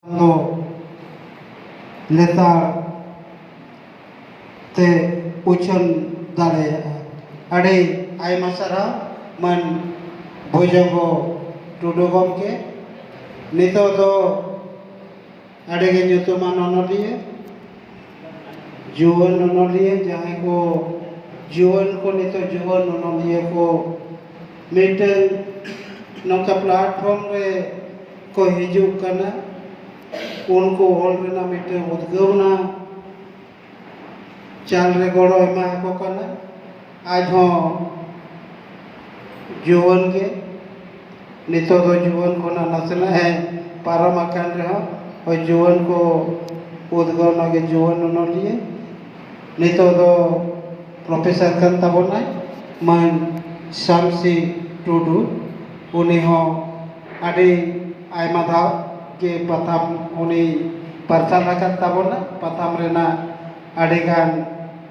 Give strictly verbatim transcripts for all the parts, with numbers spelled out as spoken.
ᱫᱚ ᱞᱮᱛᱟᱲ ᱛᱮ ᱩᱪᱷᱟᱹᱱ ᱫᱟᱲᱮᱭᱟᱜᱼᱟ᱾ ᱟᱹᱰᱤ ᱟᱭᱢᱟ ᱥᱟᱨᱦᱟᱣ ᱢᱟᱹᱱ ᱵᱷᱩᱡᱚᱝᱜᱚ ᱴᱩᱰᱩ ᱜᱚᱢᱠᱮ᱾ ᱱᱤᱛᱚᱜ ᱫᱚ ᱟᱹᱰᱤ ᱜᱮ ᱧᱩᱛᱩᱢᱟᱱ ᱚᱱᱚᱞᱤᱭᱟᱹ, ᱡᱩᱣᱟᱹᱱ ᱚᱱᱚᱞᱤᱭᱟᱹ, ᱡᱟᱦᱟᱸᱭ ᱠᱚ ᱡᱩᱣᱟᱹᱱ ᱠᱚ, ᱱᱤᱛᱚᱜ ᱡᱩᱣᱟᱹᱱ ᱚᱱᱚᱞᱤᱭᱟᱹ ᱠᱚ ᱢᱤᱫᱴᱟᱹᱝ ᱱᱚᱝᱠᱟ platform ᱨᱮ ᱠᱚ ᱦᱤᱡᱩᱜ ᱠᱟᱱᱟ, ᱩᱱᱠᱩ ᱚᱞ ᱨᱮᱱᱟᱜ ᱢᱤᱫᱴᱟᱹᱝ ᱩᱫᱽᱜᱟᱹᱣᱱᱟ ᱪᱟᱞ ᱨᱮ ᱜᱚᱲᱚ ᱮᱢᱟ ᱟᱠᱚ ᱠᱟᱱᱟ᱾ ᱟᱡ ᱦᱚᱸ ᱡᱩᱣᱟᱹᱱ ᱜᱮ, ᱱᱤᱛᱚᱜ ᱫᱚ ᱡᱩᱣᱟᱹᱱ ᱠᱷᱚᱱᱟᱜ ᱱᱟᱥᱮᱱᱟᱜ ᱮ ᱯᱟᱨᱚᱢ ᱟᱠᱟᱱ ᱨᱮᱦᱚᱸ, ᱦᱳᱭ, ᱡᱩᱣᱟᱹᱱ ᱠᱚ ᱩᱫᱽᱜᱟᱹᱣᱱᱟ ᱜᱮ ᱡᱩᱣᱟᱹᱱ ᱚᱱᱚᱞᱤᱭᱟᱹ᱾ ᱱᱤᱛᱚᱜ ᱫᱚ ᱯᱨᱚᱯᱷᱮᱥᱚᱨ ᱠᱟᱱ ᱛᱟᱵᱚᱱᱟᱭ ᱢᱟᱹᱱ ᱥᱟᱢᱥᱤ ᱴᱩᱰᱩ᱾ ᱩᱱᱤ ᱦᱚᱸ ᱟᱹᱰᱤ ᱟᱭᱢᱟ ᱫᱷᱟᱣ ᱜᱮ ᱯᱟᱛᱷᱟᱢ ᱩᱱᱤ ᱯᱟᱨᱥᱟᱞ ᱟᱠᱟᱫ ᱛᱟᱵᱚᱱᱟ᱾ ᱯᱟᱛᱷᱟᱢ ᱨᱮᱱᱟᱜ ᱟᱹᱰᱤᱜᱟᱱ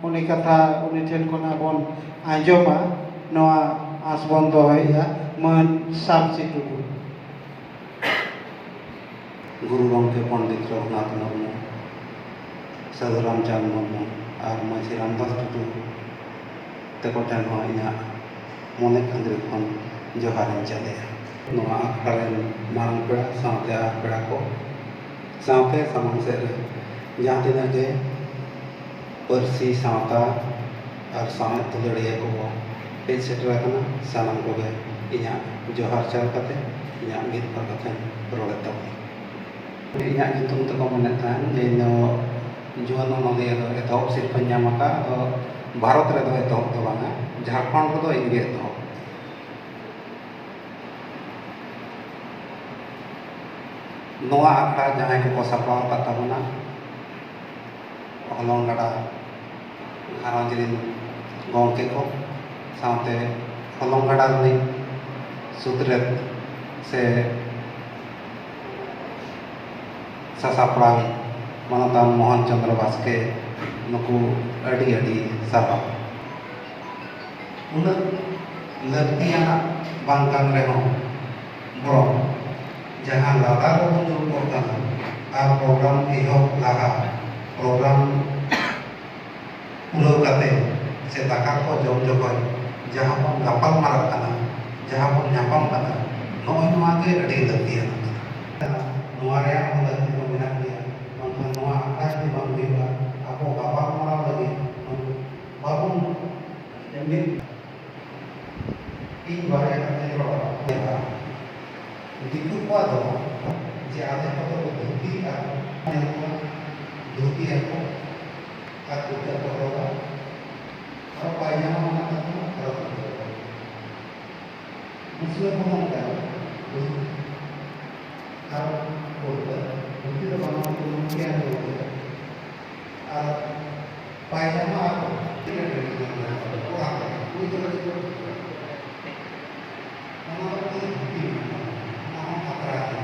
ᱩᱱᱤ ᱠᱟᱛᱷᱟ ᱩᱱᱤ ᱴᱷᱮᱱ ᱠᱷᱚᱱᱟᱜ ᱵᱚᱱ ᱟᱸᱡᱚᱢᱟ, ᱱᱚᱣᱟ ᱟᱸᱥ ᱵᱚᱱ ᱫᱚᱦᱚᱭᱮᱫᱼᱟ᱾ ᱢᱟᱹᱱ ᱥᱟᱢᱥᱤ ᱴᱩᱰᱩ᱾ ᱜᱩᱨᱩ ᱜᱚᱢᱠᱮ ᱯᱚᱱᱰᱤᱛ ᱨᱚᱜᱷᱩᱱᱟᱛᱷ ᱢᱩᱨᱢᱩ, ᱥᱟᱹᱫᱷᱩ ᱨᱟᱢᱪᱟᱸᱫᱽ ᱢᱩᱨᱢᱩ ᱟᱨ ᱢᱟᱹᱡᱷᱤ ᱨᱟᱢᱫᱟᱥ ᱴᱩᱰᱩ ᱛᱮᱠᱚ ᱴᱷᱮᱱ ᱦᱚᱸ ᱤᱧᱟᱹᱜ ᱢᱚᱱᱮ ᱠᱷᱟᱹᱱᱫᱽᱨᱤ ᱠᱷᱚᱱ ᱡᱚᱦᱟᱨᱤᱧ ᱪᱟᱞᱮᱭᱟ᱾ ᱱᱚᱣᱟ ᱟᱠᱷᱲᱟ ᱨᱮᱱ ᱢᱟᱨᱟᱝ ᱯᱮᱲᱟ ᱥᱟᱶᱛᱮ ᱟᱨ ᱯᱮᱲᱟ ᱠᱚ ᱥᱟᱶᱛᱮ ᱥᱟᱢᱟᱝ ᱥᱮᱫ ᱨᱮ ᱡᱟᱦᱟᱸ ᱛᱤᱱᱟᱹᱜ ᱜᱮ ᱯᱟᱹᱨᱥᱤ, ᱥᱟᱶᱛᱟ ᱟᱨ ᱥᱟᱶᱦᱮᱫ ᱫᱩᱞᱟᱹᱲᱤᱭᱟᱹ ᱠᱚᱠᱚ ᱦᱮᱡ ᱥᱮᱴᱮᱨ ᱟᱠᱟᱱᱟ, ᱥᱟᱱᱟᱢ ᱠᱚᱜᱮ ᱤᱧᱟᱹᱜ ᱡᱚᱦᱟᱨ ᱪᱟᱞ ᱠᱟᱛᱮ ᱤᱧᱟᱹᱜ ᱢᱤᱫ ᱵᱟᱨ ᱠᱟᱛᱷᱟᱧ ᱨᱚᱲᱮᱫ ᱛᱟᱵᱚᱱᱟ᱾ ᱤᱧᱟᱹᱜ ᱧᱩᱛᱩᱢ ᱛᱮᱠᱚ ᱢᱮᱱᱮᱫ ᱛᱟᱦᱮᱱ ᱡᱮ ᱤᱧ ᱫᱚ ᱡᱩᱣᱟᱹᱱ ᱚᱱᱚᱞᱤᱭᱟᱹ ᱫᱚ ᱮᱛᱚᱦᱚᱵ ᱥᱤᱨᱯᱟᱹᱧ ᱧᱟᱢ ᱟᱠᱟᱫ, ᱟᱫᱚ ᱵᱷᱟᱨᱚᱛ ᱨᱮᱫᱚ ᱮᱛᱚᱦᱚᱵ ᱫᱚ ᱵᱟᱝᱟ, ᱡᱷᱟᱲᱠᱷᱚᱸᱰ ᱨᱮᱫᱚ ᱤᱧᱜᱮ ᱮᱛᱚᱦᱚᱵ᱾ ᱱᱚᱣᱟ ᱟᱠᱷᱲᱟ ᱡᱟᱦᱟᱸᱭ ᱠᱚᱠᱚ ᱥᱟᱯᱲᱟᱣ ᱟᱠᱟᱫ ᱛᱟᱵᱚᱱᱟ, ᱦᱚᱞᱚᱝ ᱜᱟᱰᱟ ᱜᱷᱟᱨᱚᱸᱡᱽ ᱨᱮᱱ ᱜᱚᱢᱠᱮ ᱠᱚ ᱥᱟᱶᱛᱮ ᱦᱚᱞᱚᱝ ᱜᱟᱰᱟ ᱨᱤᱱᱤᱡ ᱥᱩᱛᱨᱮᱛ ᱥᱮ ᱥᱟᱥᱟᱯᱲᱟᱣᱤᱡ ᱢᱟᱱᱚᱛᱟᱱ ᱢᱳᱦᱚᱱ ᱪᱚᱸᱫᱽᱨᱚ ᱵᱟᱥᱠᱮ, ᱱᱩᱠᱩ ᱟᱹᱰᱤ ᱟᱹᱰᱤ ᱥᱟᱨᱦᱟᱣ᱾ ᱩᱱᱟᱹᱜ ᱞᱟᱹᱠᱛᱤᱭᱟᱱᱟᱜ ᱵᱟᱝ ᱠᱟᱱ ᱨᱮᱦᱚᱸ, ᱵᱚᱨᱚᱝ ᱡᱟᱦᱟᱸ ᱞᱟᱛᱟᱨ ᱨᱮᱵᱚᱱ ᱫᱩᱲᱩᱵᱚᱜ ᱠᱟᱱᱟ, ᱟᱨ ᱯᱨᱳᱜᱨᱟᱢ ᱮᱦᱚᱵ ᱞᱟᱦᱟ, ᱯᱨᱳᱜᱨᱟᱢ ᱯᱩᱨᱟᱹᱣ ᱠᱟᱛᱮ ᱥᱮ ᱫᱟᱠᱟ ᱠᱚ ᱡᱚᱢ ᱡᱚᱠᱷᱚᱱ ᱡᱟᱦᱟᱸ ᱵᱚᱱ ᱜᱟᱯᱟᱞ ᱢᱟᱨᱟᱜ ᱠᱟᱱᱟ, ᱡᱟᱦᱟᱸ ᱵᱚᱱ ᱧᱟᱯᱟᱢ ᱠᱟᱱᱟ, ᱱᱚᱜᱼᱚᱭ ᱱᱚᱣᱟ ᱜᱮ ᱟᱹᱰᱤ ᱞᱟᱹᱠᱛᱤᱭᱟᱱᱟ ᱠᱟᱛᱷᱟ᱾ ᱱᱚᱣᱟ ᱨᱮᱭᱟᱜ ᱦᱚᱸ ᱞᱟᱹᱠᱛᱤ ᱫᱚ ᱢᱮᱱᱟᱜ ᱜᱮᱭᱟ, ᱵᱟᱝᱠᱷᱟᱱ ᱱᱚᱣᱟ ᱟᱠᱷᱲᱟ ᱡᱩᱫᱤ ᱵᱟᱝ ᱦᱩᱭᱩᱜᱼᱟ, ᱟᱵᱚ ᱜᱟᱯᱟᱞ ᱢᱟᱨᱟᱣ ᱞᱟᱹᱜᱤᱫ ᱵᱟᱵᱚᱱ ᱢᱤᱫ ᱤᱧ ᱵᱟᱨᱭᱟ ᱠᱟᱛᱷᱟᱧ ᱨᱚᱲᱟ᱾ ᱫᱤᱠᱩ ᱠᱚᱣᱟᱜ ᱫᱚ ᱡᱮ ᱟᱞᱮ ᱠᱚᱫᱚ ᱠᱚ ᱫᱷᱩᱛᱤᱜᱼᱟ, ᱧᱮᱞ ᱠᱚᱣᱟ, ᱫᱷᱩᱛᱤ ᱟᱠᱚ ᱟᱨ ᱠᱩᱨᱛᱟᱹ ᱠᱚ ᱦᱚᱨᱚᱜᱟ, ᱟᱨ ᱯᱟᱭᱡᱟᱢᱟ ᱢᱮᱱᱟᱜ ᱛᱟᱠᱚᱣᱟ, ᱟᱨ ᱠᱩᱨᱛᱟᱹ ᱠᱚ᱾ ᱢᱩᱥᱞᱟᱹ ᱠᱚᱦᱚᱸ ᱚᱱᱠᱟ ᱜᱮ, ᱫᱷᱩᱛᱤ ᱟᱨ ᱠᱩᱨᱛᱟᱹ, ᱫᱷᱩᱛᱤ ᱫᱚ ᱵᱟᱝ, ᱞᱩᱝᱜᱤ ᱟᱨ ᱠᱩᱨᱛᱟᱹ᱾ ᱟᱨ ᱯᱟᱭᱡᱟᱢᱟ ᱟᱨ ᱠᱚᱲᱟ ᱠᱚ, ᱠᱩᱲᱤ ᱠᱚ ᱞᱟᱹᱜᱤᱫ ᱫᱚ ᱚᱱᱟ ᱫᱚ ᱠᱩᱲᱤ ᱫᱷᱩᱛᱤ ᱢᱮᱱᱟᱜᱼᱟ᱾ ᱚᱱᱟ ᱦᱚᱸ ᱟᱛᱨᱟ ᱜᱮ᱾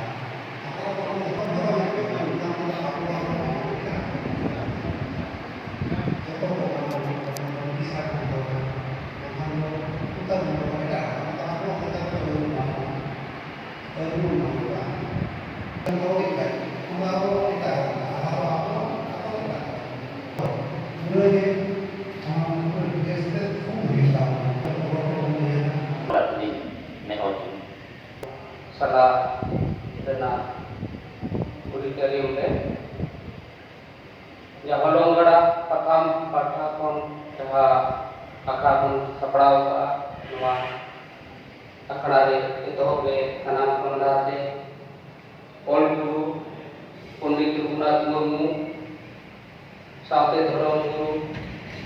ᱟᱛᱨᱟ ᱫᱚ ᱟᱵᱚ ᱡᱚᱛᱚ ᱦᱚᱲ ᱞᱟᱹᱜᱤᱫ ᱜᱮ ᱠᱟᱱᱟ᱾ ᱚᱱᱟ ᱫᱚ ᱟᱵᱚᱣᱟᱜ ᱫᱚ ᱵᱟᱝ ᱠᱟᱱᱟ᱾ ᱡᱚᱛᱚ ᱦᱚᱲ ᱚᱱᱟ ᱫᱚ ᱩᱲᱤᱥᱥᱟ ᱠᱷᱚᱱ ᱫᱚ, ᱵᱟᱝᱠᱷᱟᱱ ᱫᱚ ᱩᱛᱛᱚᱨ ᱵᱚᱝᱜᱚ ᱠᱷᱚᱱ ᱮᱴᱟᱜ ᱦᱚᱲ ᱠᱚ, ᱟᱵᱚᱣᱟᱜ ᱫᱚ ᱡᱚᱛᱚ ᱦᱚᱲ ᱵᱟᱝ ᱠᱟᱱᱟ᱾ ᱟᱹᱜᱩ ᱮᱢᱟ ᱠᱚᱣᱟ᱾ ᱚᱱᱠᱟ ᱦᱚᱸ ᱮᱴᱟᱜ, ᱚᱱᱠᱟ ᱦᱚᱸ ᱮᱴᱟᱜ, ᱟᱵᱚ, ᱟᱵᱚ, ᱟᱵᱚ ᱮᱴᱟᱜ᱾ ᱯᱩᱨᱟᱹ ᱜᱮ, ᱟᱢᱟᱜ ᱯᱩᱨᱟᱹ ᱵᱮᱥ ᱛᱮ ᱠᱷᱩᱵ ᱦᱩᱭᱩᱜ ᱛᱟᱢᱟ᱾ ᱚᱲᱟᱜ ᱨᱤᱱᱤᱡ ᱱᱮᱦᱚᱨ ᱥᱟᱞᱟ ᱨᱮᱱᱟᱜ ᱟᱹᱨᱤᱪᱟᱹᱞᱤ ᱨᱮ ᱡᱟᱦᱟᱸ ᱦᱚᱞᱚᱝ ᱜᱟᱰᱟ ᱯᱟᱛᱷᱟᱢ ᱯᱟᱦᱴᱟ ᱠᱷᱚᱱ ᱡᱟᱦᱟᱸ ᱟᱠᱷᱲᱟ ᱵᱚᱱ ᱥᱟᱯᱲᱟᱣ ᱠᱟᱜᱼᱟ, ᱱᱚᱣᱟ ᱟᱠᱷᱲᱟ ᱨᱮ ᱮᱛᱚᱦᱚᱵ ᱨᱮ ᱥᱟᱱᱟᱢ ᱠᱷᱚᱱ ᱞᱟᱦᱟᱛᱮ ᱚᱞ ᱜᱩᱨᱩ ᱯᱚᱱᱰᱤᱛ ᱨᱚᱜᱷᱩᱱᱟᱛᱷ ᱢᱩᱨᱢᱩ ᱥᱟᱶᱛᱮ ᱫᱷᱚᱨᱚᱢ ᱜᱩᱨᱩ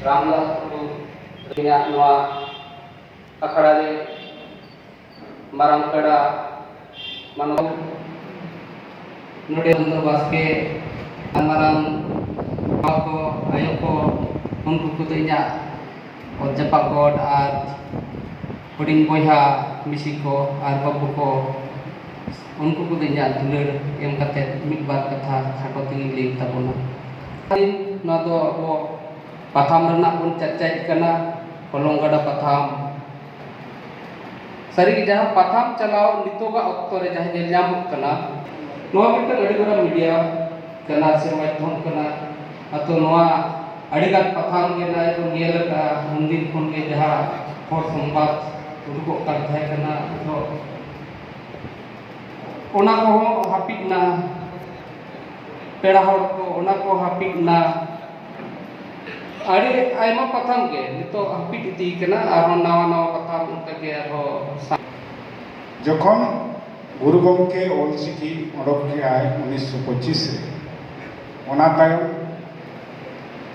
ᱨᱟᱢᱫᱟᱥ ᱴᱩᱰᱩ ᱨᱮᱱᱟᱜ ᱱᱚᱣᱟ ᱟᱠᱷᱲᱟ ᱨᱮ ᱢᱟᱨᱟᱝ ᱯᱮᱲᱟ ᱢᱟᱱᱚᱛ ᱱᱚᱰᱮ ᱫᱚ ᱵᱟᱥᱠᱮ ᱟᱨ ᱢᱟᱨᱟᱝ ᱵᱟᱵᱟ ᱠᱚ, ᱟᱭᱳ ᱠᱚ, ᱩᱱᱠᱩ ᱠᱚᱫᱚ ᱤᱧᱟᱹᱜ ᱚᱛ ᱡᱟᱯᱟᱜ ᱜᱚᱰ ᱟᱨ ᱦᱩᱰᱤᱧ ᱵᱚᱭᱦᱟ ᱢᱤᱥᱤ ᱠᱚ ᱟᱨ ᱵᱟᱹᱵᱩ ᱠᱚ, ᱩᱱᱠᱩ ᱠᱚᱫᱚ ᱤᱧᱟᱹᱜ ᱫᱩᱞᱟᱹᱲ ᱮᱢ ᱠᱟᱛᱮ ᱢᱤᱫ ᱵᱟᱨ ᱠᱟᱛᱷᱟ ᱠᱷᱟᱴᱚ ᱛᱮᱜᱮᱧ ᱞᱟᱹᱭ ᱛᱟᱵᱚᱱᱟ᱾ ᱱᱚᱣᱟ ᱫᱚ ᱟᱵᱚ ᱯᱟᱛᱷᱟᱢ ᱨᱮᱱᱟᱜ ᱵᱚᱱ ᱪᱟᱨᱪᱟᱭᱮᱫ ᱠᱟᱱᱟ, ᱦᱚᱞᱚᱝ ᱜᱟᱰᱟ ᱯᱟᱛᱷᱟᱢ᱾ ᱥᱟᱹᱨᱤᱜᱮ ᱡᱟᱦᱟᱸ ᱯᱟᱛᱷᱟᱢ ᱪᱟᱞᱟᱣ ᱱᱤᱛᱚᱜᱟᱜ ᱚᱠᱛᱚ ᱨᱮ ᱡᱟᱦᱟᱸ ᱧᱮᱞ ᱧᱟᱢᱚᱜ ᱠᱟᱱᱟ, ᱱᱚᱣᱟ ᱢᱤᱫᱴᱟᱝ ᱟᱹᱰᱤ ᱢᱟᱨᱟᱝ ᱢᱤᱰᱤᱭᱟ ᱠᱟᱱᱟ ᱥᱮ ᱢᱟᱫᱽᱫᱷᱚᱢ ᱠᱟᱱᱟ᱾ ᱟᱫᱚ ᱱᱚᱣᱟ ᱟᱹᱰᱤᱜᱟᱱ ᱯᱟᱛᱷᱟᱢ ᱜᱮ ᱱᱟᱜ ᱵᱚᱱ ᱧᱮᱞ ᱟᱠᱟᱫᱼᱟ, ᱩᱱᱫᱤᱱ ᱠᱷᱚᱱ ᱜᱮ ᱡᱟᱦᱟᱸ ᱦᱚᱲ ᱥᱚᱢᱵᱟᱫ ᱩᱰᱩᱠᱚᱜ ᱠᱟᱱ ᱛᱟᱦᱮᱸ ᱠᱟᱱᱟ, ᱟᱫᱚ ᱚᱱᱟ ᱠᱚᱦᱚᱸ ᱦᱟᱹᱯᱤᱫ ᱮᱱᱟ, ᱯᱮᱲᱟ ᱦᱚᱲ ᱠᱚ, ᱚᱱᱟ ᱠᱚ ᱦᱟᱹᱯᱤᱫ ᱮᱱᱟ᱾ ᱟᱹᱰᱤ ᱟᱭᱢᱟ ᱯᱟᱛᱷᱟᱢ ᱜᱮ ᱱᱤᱛᱚᱜ ᱦᱟᱹᱯᱤᱫ ᱤᱫᱤ ᱠᱟᱱᱟ, ᱟᱨᱦᱚᱸ ᱱᱟᱣᱟ ᱱᱟᱣᱟ ᱯᱟᱛᱷᱟᱢ ᱚᱱᱠᱟ ᱜᱮ ᱟᱨᱦᱚᱸ ᱥᱟ- ᱡᱚᱠᱷᱚᱱ ᱜᱩᱨᱩ ᱜᱚᱢᱠᱮ ᱚᱞᱪᱤᱠᱤ ᱚᱰᱚᱠ ᱠᱮᱜᱼᱟᱭ ᱩᱱᱤᱥᱥᱚ ᱯᱚᱸᱪᱤᱥ ᱨᱮ, ᱚᱱᱟ ᱛᱟᱭᱚᱢ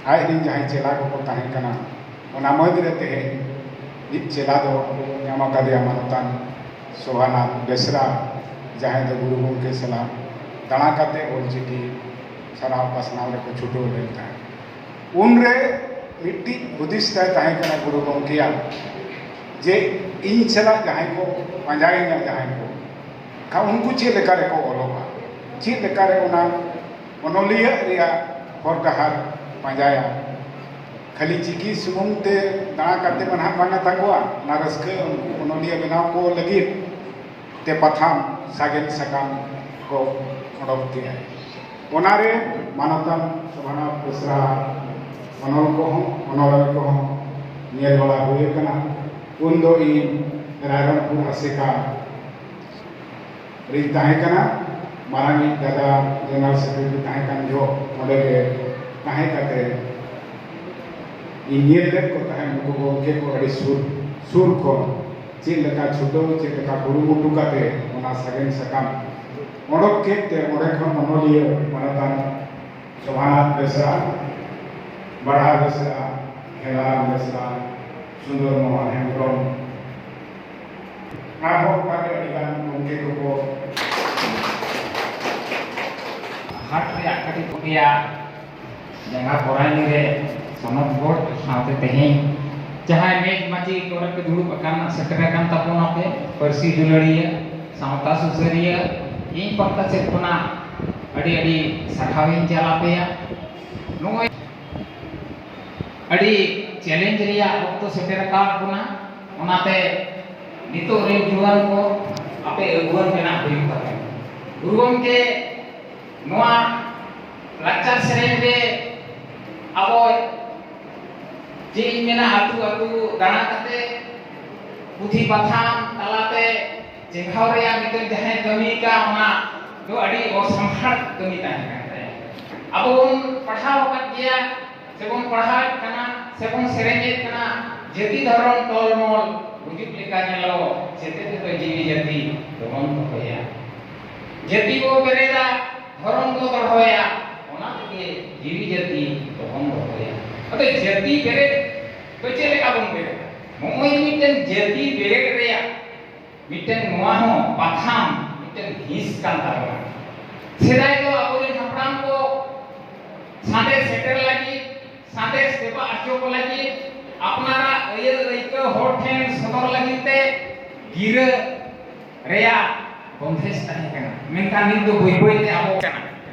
ᱟᱡ ᱨᱮᱱ ᱡᱟᱦᱟᱸᱭ ᱪᱮᱞᱟ ᱠᱚᱠᱚ ᱛᱟᱦᱮᱸ ᱠᱟᱱᱟ, ᱚᱱᱟ ᱢᱟᱹᱫᱽ ᱨᱮ ᱛᱮᱦᱮᱧ ᱢᱤᱫ ᱪᱮᱞᱟ ᱫᱚ ᱧᱟᱢ ᱟᱠᱟᱫᱮᱭᱟ ᱢᱟᱱᱚᱛᱟᱱ ᱥᱳᱵᱷᱟᱱᱟᱛᱷ ᱵᱮᱥᱨᱟ, ᱡᱟᱦᱟᱸᱭ ᱫᱚ ᱜᱩᱨᱩ ᱜᱚᱢᱠᱮ ᱥᱟᱞᱟᱜ ᱫᱟᱬᱟ ᱠᱟᱛᱮ ᱚᱞᱪᱤᱠᱤ ᱥᱟᱨᱦᱟᱣ ᱯᱟᱥᱱᱟᱣ ᱨᱮᱠᱚ ᱪᱷᱩᱴᱟᱹᱣ ᱞᱮᱱ ᱛᱟᱦᱮᱸᱫ᱾ ᱩᱱᱨᱮ ᱢᱤᱫᱴᱤᱡ ᱦᱩᱫᱤᱥ ᱛᱟᱭ ᱛᱟᱦᱮᱸ ᱠᱟᱱᱟ ᱜᱩᱨᱩ ᱜᱚᱢᱠᱮᱭᱟᱜ, ᱡᱮ ᱤᱧ ᱥᱟᱞᱟᱜ ᱡᱟᱦᱟᱸᱭ ᱠᱚ ᱯᱟᱸᱡᱟᱭᱤᱧᱟ, ᱡᱟᱦᱟᱸᱭ ᱠᱚ, ᱠᱷᱟᱱ ᱩᱱᱠᱩ ᱪᱮᱫ ᱞᱮᱠᱟ ᱨᱮᱠᱚ ᱚᱞᱚᱜᱼᱟ, ᱪᱮᱫ ᱞᱮᱠᱟ ᱨᱮ ᱚᱱᱟ ᱚᱱᱚᱞᱤᱭᱟᱹ ᱨᱮᱭᱟᱜ ᱦᱚᱨ ᱰᱟᱦᱟᱨ ᱯᱟᱸᱡᱟᱭᱟ᱾ ᱠᱷᱟᱹᱞᱤ ᱪᱤᱠᱤ ᱥᱩᱢᱩᱝ ᱛᱮ ᱫᱟᱬᱟ ᱠᱟᱛᱮ ᱢᱟ ᱱᱟᱦᱟᱜ ᱵᱟᱝᱟ ᱛᱟᱠᱚᱣᱟ, ᱚᱱᱟ ᱨᱟᱹᱥᱠᱟᱹ ᱩᱱᱠᱩ ᱚᱱᱚᱞᱤᱭᱟᱹ ᱵᱮᱱᱟᱣ ᱠᱚ ᱞᱟᱹᱜᱤᱫ ᱛᱮ ᱯᱟᱛᱷᱟᱢ ᱥᱟᱜᱮᱱ ᱥᱟᱠᱟᱢ ᱠᱚ ᱚᱰᱚᱠ ᱠᱮᱜᱼᱟ᱾ ᱚᱱᱟᱨᱮ ᱢᱟᱱᱚᱛᱟᱱ ᱥᱳᱵᱷᱟᱱᱟᱛᱷ ᱵᱮᱥᱨᱟ ᱚᱱᱚᱞ ᱠᱚᱦᱚᱸ, ᱚᱱᱚᱞᱤᱭᱟᱹ ᱠᱚᱦᱚᱸ ᱧᱮᱞ ᱵᱟᱲᱟ ᱦᱩᱭ ᱟᱠᱟᱱᱟ᱾ ᱩᱱᱫᱚ ᱤᱧ ᱨᱟᱭᱨᱚᱝᱯᱩᱨ ᱟᱥᱮᱠᱟ ᱨᱤᱧ ᱛᱟᱦᱮᱸ ᱠᱟᱱᱟ᱾ ᱢᱟᱨᱟᱝᱤᱡ ᱫᱟᱫᱟ ᱡᱮᱱᱟᱨᱮᱞ ᱥᱮᱠᱨᱮᱴᱟᱨᱤ ᱛᱟᱦᱮᱸ ᱠᱟᱱ ᱡᱚᱦᱚᱜ ᱚᱸᱰᱮ ᱜᱮ ᱛᱟᱦᱮᱸ ᱠᱟᱛᱮ ᱤᱧ ᱧᱮᱞ ᱞᱮᱫ ᱠᱚ ᱛᱟᱦᱮᱸᱫ, ᱱᱩᱠᱩ ᱜᱚᱢᱠᱮ ᱠᱚ ᱟᱹᱰᱤ ᱥᱩᱨ, ᱥᱩᱨ ᱠᱷᱚᱱ ᱪᱮᱫ ᱞᱮᱠᱟ ᱪᱷᱩᱴᱟᱹᱣ, ᱪᱮᱫ ᱞᱮᱠᱟ ᱠᱩᱨᱩᱢᱩᱴᱩ ᱠᱟᱛᱮ ᱚᱱᱟ ᱥᱟᱜᱮᱱ ᱥᱟᱠᱟᱢ ᱚᱰᱚᱠ ᱠᱮᱫ ᱛᱮ ᱚᱸᱰᱮ ᱠᱷᱚᱱ ᱚᱱᱚᱞᱤᱭᱟᱹ ᱢᱟᱱᱚᱛᱟᱱ ᱥᱳᱵᱷᱟᱱᱟᱛᱷ ᱵᱮᱥᱨᱟ, ᱵᱟᱲᱦᱟ ᱵᱮᱥᱨᱟ, ᱠᱷᱮᱞᱟᱨᱟᱢ ᱵᱮᱥᱨᱟ, ᱥᱩᱱᱫᱚᱨ ᱢᱳᱦᱚᱱ ᱦᱮᱢᱵᱨᱚᱢ, ᱟᱨᱦᱚᱸ ᱚᱱᱠᱟ ᱜᱮ ᱟᱹᱰᱤ ᱜᱟᱱ ᱜᱚᱢᱠᱮ ᱠᱚᱠᱚ ᱦᱟᱴ ᱨᱮᱭᱟᱜ ᱠᱟᱹᱴᱤᱡ ᱯᱩᱠᱷᱨᱤᱭᱟ ᱡᱟᱸᱜᱟ ᱯᱚᱨᱟᱭᱱᱤ ᱨᱮ ᱥᱚᱱᱚᱛ ᱵᱳᱨᱰ ᱥᱟᱶᱛᱮ ᱛᱮᱦᱮᱧ ᱡᱟᱦᱟᱸᱭ ᱢᱮᱡᱽ ᱢᱟᱹᱪᱤ ᱠᱚᱨᱮ ᱯᱮ ᱫᱩᱲᱩᱵ ᱟᱠᱟᱱ, ᱥᱮᱴᱮᱨ ᱟᱠᱟᱱ ᱛᱟᱵᱚᱱᱟ ᱯᱮ, ᱯᱟᱹᱨᱥᱤ ᱫᱩᱞᱟᱹᱲᱤᱭᱟᱹ, ᱥᱟᱶᱛᱟ ᱥᱩᱥᱟᱹᱨᱤᱭᱟᱹ, ᱤᱧ ᱯᱟᱦᱴᱟ ᱥᱮᱫ ᱠᱷᱚᱱᱟᱜ ᱟᱹᱰᱤ ᱟᱹᱰᱤ ᱥᱟᱨᱦᱟᱣ ᱤᱧ ᱪᱟᱞ ᱟᱯᱮᱭᱟ᱾ ᱱᱚᱜᱼᱚᱭ ᱟᱹᱰᱤ ᱪᱮᱞᱮᱧᱡᱽ ᱨᱮᱭᱟᱜ ᱚᱠᱛᱚ ᱥᱮᱴᱮᱨ ᱟᱠᱟᱫ ᱵᱚᱱᱟ, ᱚᱱᱟᱛᱮ ᱱᱤᱛᱚᱜ ᱨᱮᱱ ᱡᱩᱣᱟᱹᱱ ᱠᱚ ᱟᱯᱮ ᱟᱹᱜᱩᱣᱟᱹᱱ ᱵᱮᱱᱟᱜ ᱦᱩᱭᱩᱜ ᱛᱟᱯᱮᱭᱟ᱾ ᱜᱩᱨᱩ ᱜᱚᱢᱠᱮ ᱱᱚᱣᱟ ᱞᱟᱠᱪᱟᱨ ᱥᱮᱨᱮᱧ ᱨᱮ ᱟᱵᱚ, ᱪᱮᱫ ᱤᱧ ᱢᱮᱱᱟ, ᱟᱹᱛᱩ ᱟᱹᱛᱩ ᱫᱟᱬᱟ ᱠᱟᱛᱮ ᱯᱩᱛᱷᱤ ᱯᱟᱛᱷᱟᱢ ᱛᱟᱞᱟᱛᱮ ᱪᱮᱸᱜᱷᱟᱣ ᱨᱮᱭᱟᱜ ᱢᱤᱫᱴᱮᱱ ᱡᱟᱦᱟᱸᱭ ᱠᱟᱹᱢᱤ ᱠᱟᱜ, ᱚᱱᱟ ᱫᱚ ᱟᱹᱰᱤ ᱚᱥᱟᱢᱦᱟᱲ ᱠᱟᱹᱢᱤ ᱛᱟᱦᱮᱸ ᱠᱟᱱ ᱛᱟᱭᱟ᱾ ᱟᱵᱚ ᱵᱚᱱ ᱯᱟᱲᱦᱟᱣ ᱟᱠᱟᱫ ᱜᱮᱭᱟ, ᱥᱮᱵᱚᱱ ᱯᱟᱲᱦᱟᱣᱮᱫ ᱠᱟᱱᱟ, ᱥᱮᱵᱚᱱ ᱥᱮᱨᱮᱧᱮᱫ ᱠᱟᱱᱟ, ᱡᱟᱹᱛᱤ ᱫᱷᱚᱨᱚᱢ ᱛᱚᱞᱢᱚᱞ ᱜᱩᱡᱩᱜ ᱞᱮᱠᱟ ᱧᱮᱞᱚᱜ, ᱥᱮᱪᱮᱫ ᱛᱮᱫᱚ ᱡᱤᱣᱤ ᱡᱟᱹᱛᱤ ᱫᱚᱵᱚᱱ ᱫᱚᱦᱚᱭᱟ᱾ ᱡᱟᱹᱛᱤ ᱵᱚ ᱵᱮᱨᱮᱫᱟ, ᱫᱷᱚᱨᱚᱢ ᱵᱚ ᱫᱚᱦᱚᱭᱟ, ᱚᱱᱟ ᱛᱮᱜᱮ ᱡᱤᱣᱤ ᱡᱟᱹᱛᱤ ᱫᱚᱵᱚᱱ ᱫᱚᱦᱚᱭᱟ᱾ ᱟᱫᱚ ᱡᱟᱹᱛᱤ ᱵᱮᱨᱮᱫ ᱫᱚ ᱪᱮᱫ ᱞᱮᱠᱟ ᱵᱚᱱ ᱵᱮᱨᱮᱫᱟ? ᱱᱚᱜᱼᱚᱭ ᱢᱤᱫᱴᱮᱱ ᱡᱟᱹᱛᱤ ᱵᱮᱨᱮᱫ ᱨᱮᱭᱟᱜ ᱢᱤᱫᱴᱮᱱ ᱱᱚᱣᱟ ᱦᱚᱸ ᱯᱟᱛᱷᱟᱢ, ᱢᱤᱫᱴᱮᱱ ᱦᱤᱸᱥ ᱠᱟᱱ ᱛᱟᱵᱚᱱᱟ᱾ ᱥᱮᱫᱟᱭ ᱫᱚ ᱟᱵᱚᱨᱮᱱ ᱦᱟᱯᱲᱟᱢ ᱠᱚ ᱥᱟᱸᱫᱮᱥ ᱥᱮᱴᱮᱨ ᱞᱟᱹᱜᱤᱫ, ᱥᱟᱸᱫᱮᱥ ᱛᱮᱵᱟᱜ ᱦᱚᱪᱚ ᱠᱚ ᱞᱟᱹᱜᱤᱫ ᱟᱯᱱᱟᱨᱟᱜ ᱟᱹᱭᱟᱹ ᱟᱹᱭᱠᱟᱹᱣ ᱦᱚᱲ ᱴᱷᱮᱱ ᱥᱚᱫᱚᱨ ᱞᱟᱹᱜᱤᱫ ᱛᱮ ᱜᱤᱨᱟᱹ ᱨᱮᱭᱟᱜ ᱵᱚᱱᱫᱮᱡ ᱛᱟᱦᱮᱸ ᱠᱟᱱᱟ᱾ ᱢᱮᱱᱠᱷᱟᱱ ᱱᱤᱛ ᱫᱚ ᱵᱟᱹᱭ ᱵᱟᱹᱭ ᱛᱮ ᱟᱵᱚ ᱠᱟᱱᱟ᱾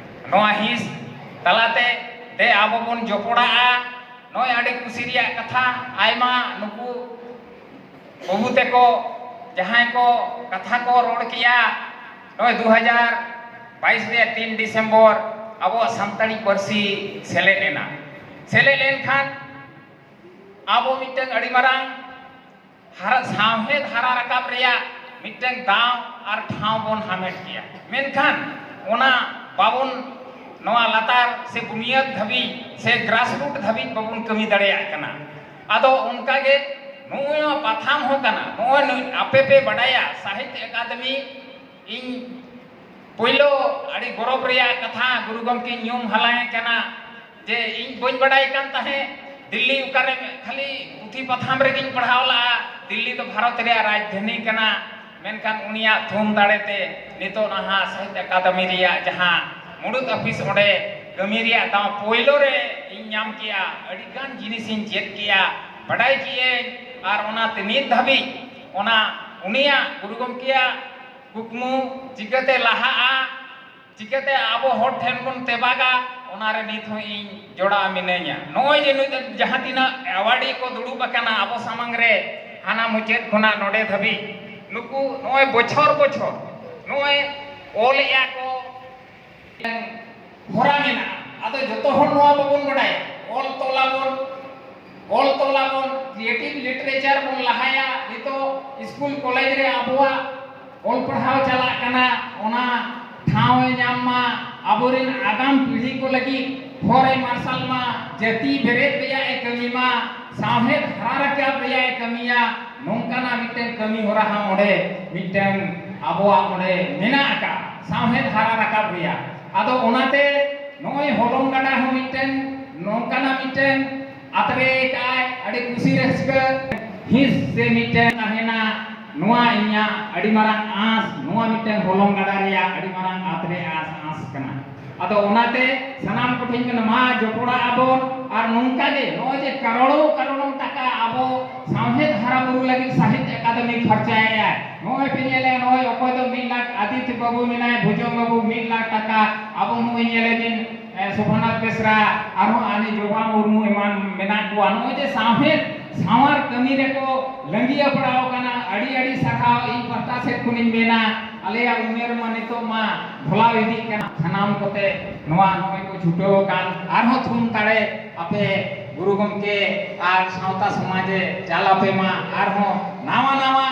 ᱱᱚᱣᱟ ᱦᱤᱸᱥ ᱛᱟᱞᱟᱛᱮ ᱛᱮ ᱟᱵᱚ ᱵᱚᱱ ᱡᱚᱯᱚᱲᱟᱜᱼᱟ᱾ ᱱᱚᱜᱼᱚᱭ ᱟᱹᱰᱤ ᱠᱩᱥᱤ ᱨᱮᱭᱟᱜ ᱠᱟᱛᱷᱟ, ᱟᱭᱢᱟ ᱱᱩᱠᱩ ᱵᱟᱹᱵᱩ ᱛᱮᱠᱚ ᱡᱟᱦᱟᱸᱭ ᱠᱚ ᱠᱟᱛᱷᱟ ᱠᱚ ᱨᱚᱲ ᱠᱮᱜᱼᱟ, ᱱᱚᱜᱼᱚᱭ ᱫᱩ ᱦᱟᱡᱟᱨ ᱵᱟᱭᱤᱥ ᱨᱮᱭᱟᱜ ᱛᱤᱱ ᱰᱤᱥᱮᱢᱵᱚᱨ ᱟᱵᱚᱣᱟᱜ ᱥᱟᱱᱛᱟᱲᱤ ᱯᱟᱹᱨᱥᱤ ᱥᱮᱞᱮᱫ ᱮᱱᱟ᱾ ᱥᱮᱞᱮᱫ ᱞᱮᱱᱠᱷᱟᱱ ᱟᱵᱚ ᱢᱤᱫᱴᱟᱝ ᱟᱹᱰᱤ ᱢᱟᱨᱟᱝ ᱦᱟᱨᱟ, ᱥᱟᱶᱦᱮᱫ ᱦᱟᱨᱟ ᱨᱟᱠᱟᱵ ᱨᱮᱭᱟᱜ ᱢᱤᱫᱴᱟᱝ ᱫᱟᱣ ᱟᱨ ᱴᱷᱟᱶ ᱵᱚᱱ ᱦᱟᱢᱮᱴ ᱠᱮᱭᱟ᱾ ᱢᱮᱱᱠᱷᱟᱱ ᱚᱱᱟ ᱵᱟᱵᱚᱱ, ᱱᱚᱣᱟ ᱞᱟᱛᱟᱨ ᱥᱮ ᱵᱩᱱᱤᱭᱟᱹᱫ ᱫᱷᱟᱹᱵᱤᱡ ᱥᱮ grassroot ᱫᱷᱟᱹᱵᱤᱡ ᱵᱟᱵᱚᱱ ᱠᱟᱹᱢᱤ ᱫᱟᱲᱮᱭᱟᱜ ᱠᱟᱱᱟ᱾ ᱟᱫᱚ ᱚᱱᱠᱟᱜᱮ ᱱᱚᱜᱼᱚᱭ ᱱᱚᱣᱟ ᱯᱟᱛᱷᱟᱢ ᱦᱚᱸ ᱠᱟᱱᱟ᱾ ᱱᱚᱜᱼᱚᱭ ᱱᱩᱭ ᱟᱯᱮ ᱯᱮ ᱵᱟᱰᱟᱭᱟ, ᱥᱟᱦᱤᱛᱭᱚ ᱟᱠᱟᱫᱮᱢᱤ, ᱤᱧ ᱯᱳᱭᱞᱳ ᱟᱹᱰᱤ ᱜᱚᱨᱚᱵᱽ ᱨᱮᱭᱟᱜ ᱠᱟᱛᱷᱟ, ᱜᱩᱨᱩ ᱜᱚᱢᱠᱮᱧ ᱧᱩᱢ ᱦᱟᱞᱟᱝ ᱮ ᱠᱟᱱᱟ ᱡᱮ ᱤᱧ ᱵᱟᱹᱧ ᱵᱟᱰᱟᱭ ᱠᱟᱱ ᱛᱟᱦᱮᱸᱫ ᱫᱤᱞᱞᱤ ᱚᱠᱟᱨᱮ ᱠᱷᱟᱹᱞᱤ ᱯᱩᱛᱷᱤ ᱯᱟᱛᱷᱟᱢ ᱨᱮᱜᱮᱧ ᱯᱟᱲᱦᱟᱣ ᱞᱟᱜᱼᱟ᱾ ᱫᱤᱞᱞᱤ ᱫᱚ ᱵᱷᱟᱨᱚᱛ ᱨᱮᱭᱟᱜ ᱨᱟᱡᱽᱫᱷᱟᱱᱤ ᱠᱟᱱᱟ, ᱢᱮᱱᱠᱷᱟᱱ ᱩᱱᱤᱭᱟᱜ ᱛᱷᱩᱢ ᱫᱟᱲᱮᱛᱮ ᱱᱤᱛᱚᱜ ᱱᱟᱦᱟᱜ ᱥᱟᱦᱤᱛᱭᱚ ᱟᱠᱟᱫᱮᱢᱤ ᱨᱮᱭᱟᱜ ᱡᱟᱦᱟᱸ ᱢᱩᱲᱩᱫ ᱚᱯᱷᱤᱥ, ᱚᱸᱰᱮ ᱠᱟᱹᱢᱤ ᱨᱮᱭᱟᱜ ᱫᱟᱣ ᱯᱳᱭᱞᱳ ᱨᱮ ᱤᱧ ᱧᱟᱢ ᱠᱮᱜᱼᱟ᱾ ᱟᱹᱰᱤᱜᱟᱱ ᱡᱤᱱᱤᱥᱤᱧ ᱪᱮᱫ ᱠᱮᱜᱼᱟ, ᱵᱟᱰᱟᱭ ᱠᱮᱜᱼᱟᱹᱧ, ᱟᱨ ᱚᱱᱟᱛᱮ ᱱᱤᱛ ᱫᱷᱟᱹᱵᱤᱡ ᱚᱱᱟ ᱩᱱᱤᱭᱟᱜ, ᱜᱩᱨᱩ ᱜᱚᱢᱠᱮᱭᱟᱜ ᱠᱩᱠᱢᱩ ᱪᱤᱠᱟᱹᱛᱮ ᱞᱟᱦᱟᱜᱼᱟ, ᱪᱤᱠᱟᱹᱛᱮ ᱟᱵᱚ ᱦᱚᱲ ᱴᱷᱮᱱ ᱵᱚᱱ ᱛᱮᱵᱟᱜᱟ, ᱚᱱᱟᱨᱮ ᱱᱤᱛ ᱦᱚᱸ ᱤᱧ ᱡᱚᱲᱟᱣ ᱢᱤᱱᱟᱹᱧᱟ᱾ ᱱᱚᱜᱼᱚᱭ ᱡᱮ ᱱᱩᱭ ᱡᱟᱦᱟᱸ ᱛᱤᱱᱟᱹᱜ awardee ᱠᱚ ᱫᱩᱲᱩᱵ ᱟᱠᱟᱱᱟ ᱟᱵᱚ ᱥᱟᱢᱟᱝ ᱨᱮ, ᱦᱟᱱᱟ ᱢᱩᱪᱟᱹᱫ ᱠᱷᱚᱱᱟᱜ ᱱᱚᱰᱮ ᱫᱷᱟᱹᱵᱤᱡ, ᱱᱩᱠᱩ ᱱᱚᱜᱼᱚᱭ ᱵᱚᱪᱷᱚᱨ ᱵᱚᱪᱷᱚᱨ ᱱᱚᱜᱼᱚᱭ ᱚᱞᱮᱜᱼᱟ ᱠᱚ, ᱦᱚᱨᱟ ᱢᱮᱱᱟᱜᱼᱟ᱾ ᱡᱚᱛᱚ ᱦᱚᱲ ᱱᱚᱣᱟ ᱵᱟᱵᱚᱱ ᱵᱟᱰᱟᱭᱟ, ᱚᱞ ᱛᱚᱞᱟ ᱵᱚᱱ, ᱚᱞ ᱛᱚᱞᱟ ᱵᱚᱱ, creative literature ᱵᱚᱱ ᱞᱟᱦᱟᱭᱟ᱾ ᱱᱤᱛᱚᱜ ᱥᱠᱩᱞ ᱠᱚᱞᱮᱡᱽ ᱨᱮ ᱟᱵᱚᱣᱟᱜ ᱚᱞ ᱯᱟᱲᱦᱟᱣ ᱪᱟᱞᱟᱜ ᱠᱟᱱᱟ, ᱚᱱᱟ ᱴᱷᱟᱶ ᱮ ᱧᱟᱢ ᱢᱟ, ᱟᱵᱚᱨᱮᱱ ᱟᱜᱟᱢ ᱯᱤᱲᱦᱤ ᱠᱚ ᱞᱟᱹᱜᱤᱫ ᱦᱚᱨ ᱮ ᱢᱟᱨᱥᱟᱞ ᱢᱟ, ᱡᱟᱹᱛᱤ ᱵᱮᱨᱮᱫ ᱨᱮᱭᱟᱜ ᱮ ᱠᱟᱹᱢᱤ ᱢᱟ, ᱥᱟᱶᱦᱮᱫ ᱦᱟᱨᱟ ᱨᱟᱠᱟᱵ ᱨᱮᱭᱟᱜ ᱮ ᱠᱟᱹᱢᱤᱭᱟ, ᱱᱚᱝᱠᱟᱱᱟᱜ ᱢᱤᱫᱴᱮᱱ ᱠᱟᱹᱢᱤ ᱦᱚᱨᱟ ᱦᱚᱸ ᱚᱸᱰᱮ ᱢᱤᱫᱴᱮᱱ ᱟᱵᱚᱣᱟᱜ ᱚᱸᱰᱮ ᱢᱮᱱᱟᱜ ᱟᱠᱟᱫ, ᱥᱟᱶᱦᱮᱫ ᱦᱟᱨᱟ ᱨᱟᱠᱟᱵ ᱨᱮᱭᱟᱜ᱾ ᱟᱫᱚ ᱚᱱᱟᱛᱮ ᱱᱚᱜᱼᱚᱭ ᱦᱚᱞᱚᱝ ᱜᱟᱰᱟ ᱦᱚᱸ ᱢᱤᱫᱴᱮᱱ ᱱᱚᱝᱠᱟᱱᱟᱜ ᱢᱤᱫᱴᱮᱱ ᱟᱛᱨᱮ ᱠᱟᱜᱼᱟᱭ, ᱟᱹᱰᱤ ᱠᱩᱥᱤ ᱨᱟᱹᱥᱠᱟᱹ ᱦᱤᱸᱥ ᱥᱮ ᱢᱤᱫᱴᱮᱱ ᱛᱟᱦᱮᱱᱟ᱾ ᱱᱚᱣᱟ ᱤᱧᱟᱹᱜ ᱟᱹᱰᱤ ᱢᱟᱨᱟᱝ ᱟᱸᱥ, ᱱᱚᱣᱟ ᱢᱤᱫᱴᱮᱱ ᱦᱚᱞᱚᱝ ᱜᱟᱰᱟ ᱨᱮᱭᱟᱜ ᱟᱹᱰᱤ ᱢᱟᱨᱟᱝ ᱟᱛᱨᱮ ᱟᱸᱥ, ᱟᱸᱥ ᱠᱟᱱᱟ᱾ ᱟᱫᱚ ᱚᱱᱟᱛᱮ ᱥᱟᱱᱟᱢ ᱠᱚᱴᱷᱮᱱ ᱢᱮᱱᱟ, ᱢᱟ ᱡᱚᱯᱚᱲᱟᱜ ᱟᱵᱚᱱ᱾ ᱟᱨ ᱱᱚᱝᱠᱟ ᱜᱮ ᱱᱚᱜᱼᱚᱭ ᱡᱮ ᱠᱟᱨᱚᱲᱚ ᱠᱟᱨᱚᱲᱚ ᱴᱟᱠᱟ ᱟᱵᱚ ᱥᱟᱶᱦᱮᱫ ᱦᱟᱨᱟ ᱵᱩᱨᱩ ᱞᱟᱹᱜᱤᱫ ᱥᱟᱦᱤᱛᱭᱚ ᱟᱠᱟᱫᱮᱢᱤ ᱠᱷᱚᱨᱪᱟᱭᱮᱫᱼᱟᱭ᱾ ᱱᱚᱜᱼᱚᱭ ᱯᱮ ᱧᱮᱞᱮᱫᱼᱟ, ᱱᱚᱜᱼᱚᱭ ᱚᱠᱚᱭ ᱫᱚ ᱢᱤᱫ ᱞᱟᱠᱷ, ᱟᱫᱤᱛᱭᱚ ᱵᱟᱹᱵᱩ ᱢᱮᱱᱟᱭ, ᱵᱷᱩᱡᱚᱝ ᱵᱟᱹᱵᱩ ᱢᱤᱫ ᱞᱟᱠᱷ ᱴᱟᱠᱟ, ᱟᱵᱚ ᱱᱚᱜᱼᱚᱭ ᱧᱮᱞᱮᱫ ᱵᱤᱱ, ᱮ, ᱥᱳᱵᱷᱟᱱᱟᱛᱷ ᱵᱮᱥᱨᱟ, ᱟᱨᱦᱚᱸ ᱟᱹᱱᱤ ᱡᱚᱵᱟ ᱢᱩᱨᱢᱩ ᱮᱢᱟᱱ ᱢᱮᱱᱟᱜ ᱠᱚᱣᱟ᱾ ᱱᱚᱜᱼᱚᱭ ᱡᱮ ᱥᱟᱶᱦᱮᱫ ᱥᱟᱶᱟᱨ ᱠᱟᱹᱢᱤ ᱨᱮᱠᱚ ᱞᱟᱹᱜᱤᱫ ᱟᱯᱲᱟᱣ ᱠᱟᱱᱟ, ᱟᱹᱰᱤ ᱟᱹᱰᱤ ᱥᱟᱨᱦᱟᱣ ᱤᱧ ᱯᱟᱦᱴᱟ ᱥᱮᱫ ᱠᱷᱚᱱᱤᱧ ᱢᱮᱱᱟ᱾ ᱟᱞᱮᱭᱟᱜ ᱩᱢᱮᱨ ᱢᱟ ᱱᱤᱛᱚᱜ ᱢᱟ ᱰᱷᱚᱞᱟᱣ ᱤᱫᱤᱜ ᱠᱟᱱᱟ᱾ ᱥᱟᱱᱟᱢ ᱠᱚᱛᱮ ᱱᱚᱣᱟ ᱱᱚᱜᱼᱚᱭ ᱠᱚ ᱪᱷᱩᱴᱟᱹᱣ ᱟᱠᱟᱱ, ᱟᱨᱦᱚᱸ ᱛᱷᱩᱢ ᱛᱟᱲᱮ ᱟᱯᱮ ᱜᱩᱨᱩ ᱜᱚᱢᱠᱮ ᱟᱨ ᱥᱟᱶᱛᱟ ᱥᱚᱢᱟᱡᱽ ᱮ ᱪᱟᱞ ᱟᱯᱮ ᱢᱟ, ᱟᱨᱦᱚᱸ ᱱᱟᱣᱟ ᱱᱟᱣᱟ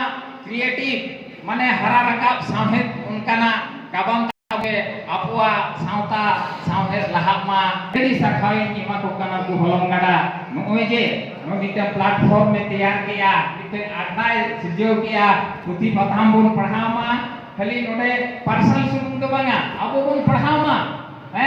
creative ᱢᱟᱱᱮ ᱦᱟᱨᱟ ᱨᱟᱠᱟᱵ ᱥᱟᱶᱦᱮᱫ ᱚᱱᱠᱟᱱᱟᱜ ᱜᱟᱵᱟᱱ ᱛᱟᱵᱚᱱ ᱟᱵᱚᱣᱟᱜ ᱥᱟᱶᱛᱟ ᱥᱟᱶᱦᱮᱫ ᱞᱟᱦᱟᱜ ᱢᱟ᱾ ᱟᱹᱰᱤ ᱥᱟᱨᱦᱟᱣ ᱤᱧ ᱮᱢᱟ ᱠᱚ ᱠᱟᱱᱟ ᱩᱱᱠᱩ ᱦᱚᱞᱚᱝ ᱜᱟᱰᱟ, ᱱᱚᱜᱼᱚᱭ ᱡᱮ ᱱᱚᱜᱼᱚᱭ ᱢᱤᱫᱴᱟᱝ platform ᱮ ᱛᱮᱭᱟᱨ ᱠᱮᱜᱼᱟ, ᱢᱤᱫᱴᱟᱝ ᱟᱠᱷᱲᱟᱭ ᱥᱤᱨᱡᱟᱹᱣ ᱠᱮᱜᱼᱟ, ᱯᱩᱛᱷᱤ ᱯᱟᱛᱷᱟᱢ ᱵᱚᱱ ᱯᱟᱲᱦᱟᱣ ᱢᱟ᱾ ᱠᱷᱟᱹᱞᱤ ᱱᱚᱰᱮ ᱯᱟᱨᱥᱟᱞ ᱥᱩᱢᱩᱝ ᱫᱚ ᱵᱟᱝᱟ, ᱟᱵᱚ ᱵᱚᱱ ᱯᱟᱲᱦᱟᱣ ᱢᱟ᱾